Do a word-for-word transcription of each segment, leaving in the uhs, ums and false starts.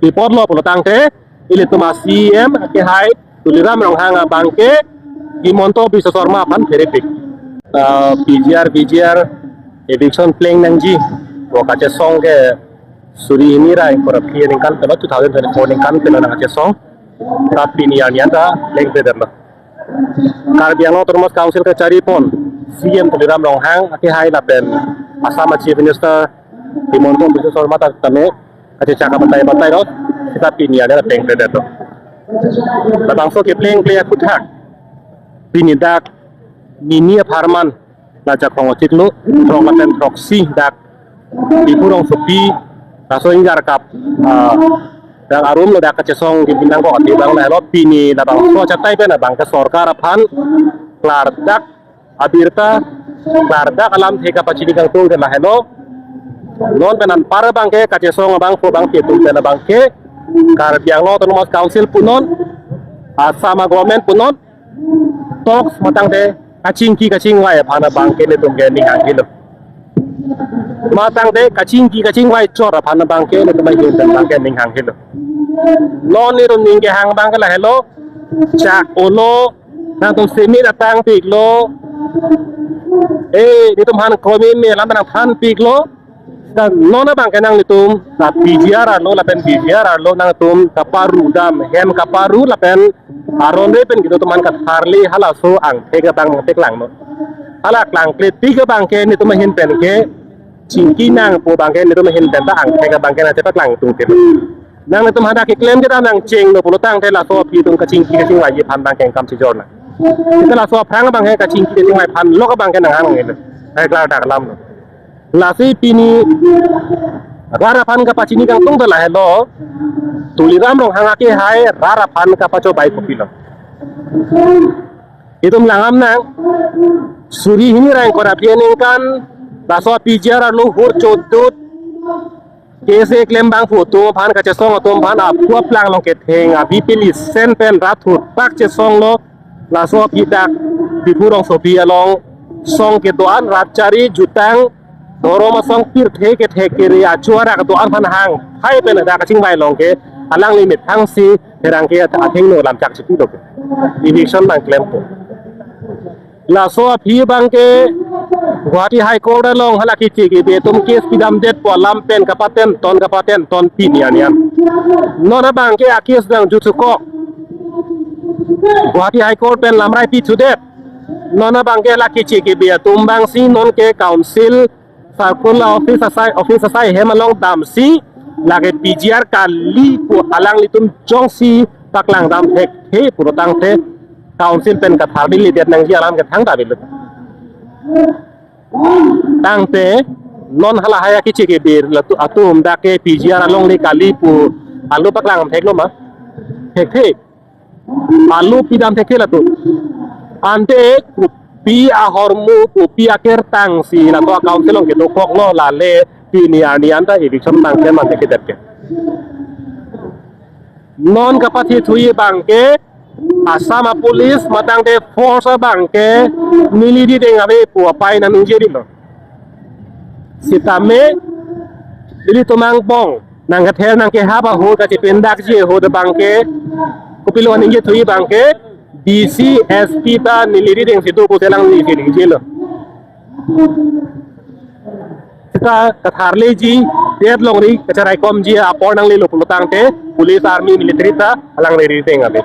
pi apotlo pulotangte ilitum a-C E M akehai Tuliram Ronghang abangke Himanta Biswa Sarma aphan pherepik. Ah, P G R, V G R eviction pleng nangji pu kachesong ke suri hini ra ingkoi ra phli aningkan pen, two thousand twenty-four aningkan pen nangkachesong. Ta pini arni anta plengpledetlo. Karbi Anglong Autonomous Council kacharipon C E M Tuliram Ronghang akehai lapen Assam Chief Minister Himanta Biswa Sarma ta tame kachechak abatai batai lo, seta pini arni plengpledetlo. Labangso keplengple aphuthak pini dak nini apharman, la Jakhong achiklo throk lapen throksi dak Diphu rongsopi, laso ingjar kap, ah, dak arum lo dak kachesong kibinang ko ati bang lahelo. Pini labangso achatai pen abangke sorkar aphan klardak abirta, klardak alamthe kapachini kangtung ke lahelo. Non pen anpar abangke kachesong abang pho abang ketung pen abangke Karbi Anglong Autonomous Council punon, Assam government punon, talks matangte kachingki kachingvai aphan abangke netum ke ning hangkilo. Matangte kachingki kachingvai chot aphan abangke netum ahin pen abangke ning hangkilo. Non netum ning kehang abangke lahelo, chak olo, nangtum simit atangpiklo, eh, netum aphan kromi me alam nangthanpiklo. Dan non abangke nanglitum, na P G R arlo lapen V G R arlo nangtum kaparu dam, hem kaparu lapen aron re pen kedo atum aphan katharli halaso angthek abang teklangnon. Hala klangkle tik abangke netum ahin pen ke chingki nang pu abangke netum ahin pen ta angthek abangke nangchepaklang tungtil. Nangtum hadak keklem kedam nangchenglo pulotangte laso aphi atum kachingki kachingvaiji aphan abangke kam chijorna. Seta laso aphrang abangke kachingki kachingvai aphan lok abangke nanghang nangilo. Hai klardak alamlo. Lasi pini rat aphan kapachini kangtung ta lahelo, Tuliram Ronghang akehai rat aphan kapachobei kopilo. Itum langdam nang, suri hini ra ingkoi ra phli aningkan laso P G R arlo hur chodut, case klem abang phu atum aphan, kachesong atum aphan aphu aplang along ketheng avi peli sen pen rat thurpak chesonglo. Laso aphi dak Diphu rongsopi along song kedo-an, rat chari, jutang, dhorom asong, pirthe kethek kere achu arak do-an aphan hang hai pen dak kachingvai along ke alangli methang si pherangke athengno lamchak chipulo ke. Eviction nangklempo. Laso aphi abangke Guwahati High Court along hala keche kebe atum case pidamdet pu alam pen kapatenton kapatenton pini arni an. Non abangke a-case nangjutsu kok. Guwahati High Court pen lamrai pithudet. Non abangke hala keche kebe atum abangsi nonke council circle office asai, office asai hem along damsi lake P G R kali pu alanglitum jongsi paklang dam thekthe pulotangte council pen katharli ledet nangji alam ke thangta avelo. Tangte non halahai akeche kebe atum dak ke P G R alongle kali pu alo paklang theklo ma? Thekthe. Alo pidam thekthe latum. Ante kopi ahormu, kopi akertang si latum a-council along kedokoklo, lale pini arni anta eviction nangklem ante kedet ke. Non kapathe thuji abangke Assam a-police matangte force abangke neli rideng ave pu apai nangningjelo. Sitame nelitum angbong nangkether nangkehap ahut kachepindakji ahut abangke kopilo ningje thuji abangke D C, S P ta neli rideng si do pu selang neli si ningjelo. Seta katharliji, det longri kacharaikomji apor nanglelo pulotangte police, army, military ta alangli rideng ave.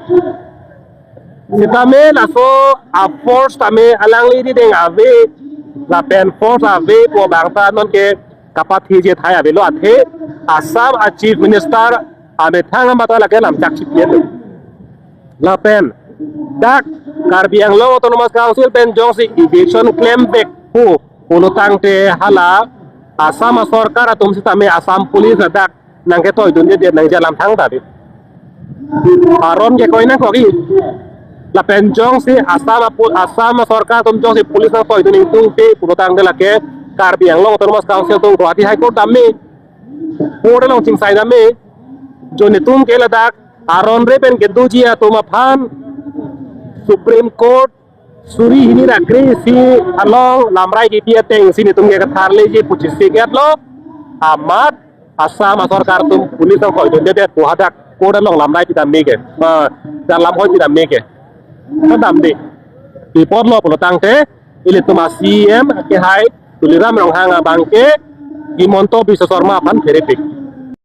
Sitame laso a-force tame alangli rideng ave, lapen force ave pu abang ta nonke kapatheji athai avelo athe Assam a-Chief Minister amethang amat lake lamchak chipiyelo. Lapen dak Karbi Anglong Autonomous Council pen jongsi eviction klem vek pu pulotangte hala Assam a-sorkar atum sitame Assam Police ladak nangketoidundedet nangji alam thangta ave. Aron ke koi nangkokji. Lapen jongsi Assam a-pol-, Assam a-sorkar atum jongsi police nangtoidun ingtungte pulotangte lake Karbi Anglong Autonomous Council atum Guwahati High Court dam me, court along chingsai dam me, jo netum ke ladak aron re pen kedoji atum aphan Supreme Court suri hini ra kre-isi along lamrai kipi atengsi netum ke katharliji pu chesiketlo. Amat Assam asorkar atum police ang koidundedet pu hadak court along lamrai pidam meke, ba, jan lamhoi pidam meke. Kadam de. Pi apotlo pulo tangte, ilitum a-C E M kehai Tuliram Ronghang abang ke Himanta Biswa Sarma aphan pherepik.